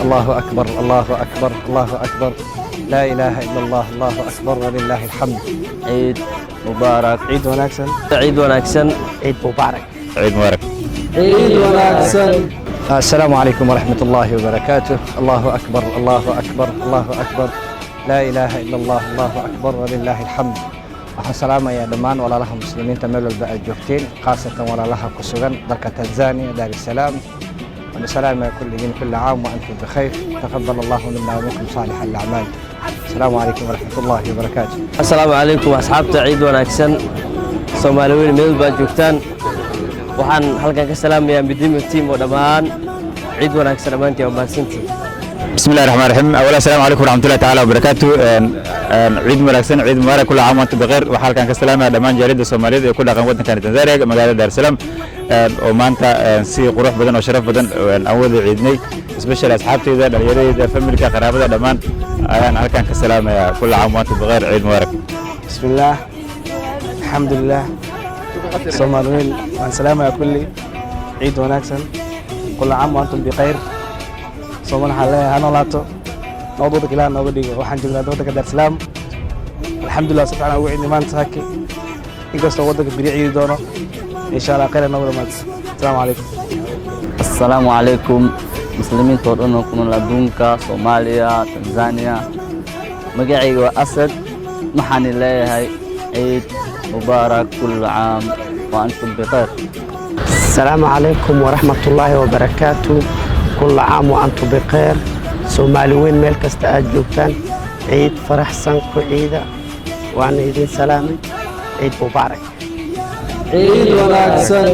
الله أكبر، الله أكبر، الله أكبر، لا إله إلا الله، الله أكبر، ولله الحمد. Ciid mubaarak. Ciid wanaagsan. Ciid wanaagsan. Ciid mubaarak. Ciid mubaarak. Ciid wanaagsan. السلام عليكم ورحمة الله وبركاته. الله أكبر، الله أكبر، الله أكبر، لا إله إلا الله، الله أكبر، ولله الحمد. Waxaan salaamayaa dhammaan walaalaha Muslimiinta meel walba aad joogteen, khaasatan walaalaha ku sugan dalka Tanzania, Daar es Salaam. Waan salaamaya kulligiin. كل عام وأنتم بخير، تقبل الله منا ومنكم صالح الأعمال. السلام عليكم ورحمة الله وبركاته. Asalaamu calaykum asxaabta, ciid wanaagsan. Soomaali weyn meel baad joogtaan, waxaan halkan ka salaamayaa Midnimo team oo dhammaan. Ciid wanaagsan dhammaantiin, waa mahadsantiin. بسم الله الرحمن الرحيم. اولا، السلام عليكم ورحمه الله تعالى وبركاته. عيد wanaagsan، ciid mubaarak، كل عام وانتم بخير. Waxaa halkan ka salaamaya dhammaan jaaliyadda Soomaaliyeed ee ku dhaqan waddankan Tanzania, magaalada Dar es Salaam, oo maanta si qurux badan oo sharaf badan aan wada ciidnay. Especially asxaabteyda, dhalinyaradeyda, familka, qaraabada, dhammaan ayaan halkan ka salaamaya. كل عام وانتم بخير، ciid mubaarak. بسم الله، الحمد لله. Soomaaliweyn waan salaamaya kulli. Ciid wanaagsan، كل عام وأنتم بخير. Soomaali waxaan leeyahay ha noolaato, nabad waddanka Ilaah nooga dhigo. Waxaan joognaa waddanka Dar es Salaam. Alxamdulilah, si fiican ugu ciidnay maanta haki, inkastoo waddanka beri ciidi doono insha Allah. Khayr noogu dhamaat. Asalaamu calaykum. Asalaamu calaykum muslimiinta oo dhan oo ku nool adduunka, Soomaaliya, Tanzania. Magacayga waa Asad. Waxaan leeyahay ciid mubaarak، كل عام وأنتم بخير. السلام عليكم ورحمة الله وبركاته، كل عام وأنتم بخير. Soomaali weyn meel kasta aad joogtaan, ciid faraxsan ku ciida. Waana idin salaamay. Ciid mubaarak. Ciid wanaagsan.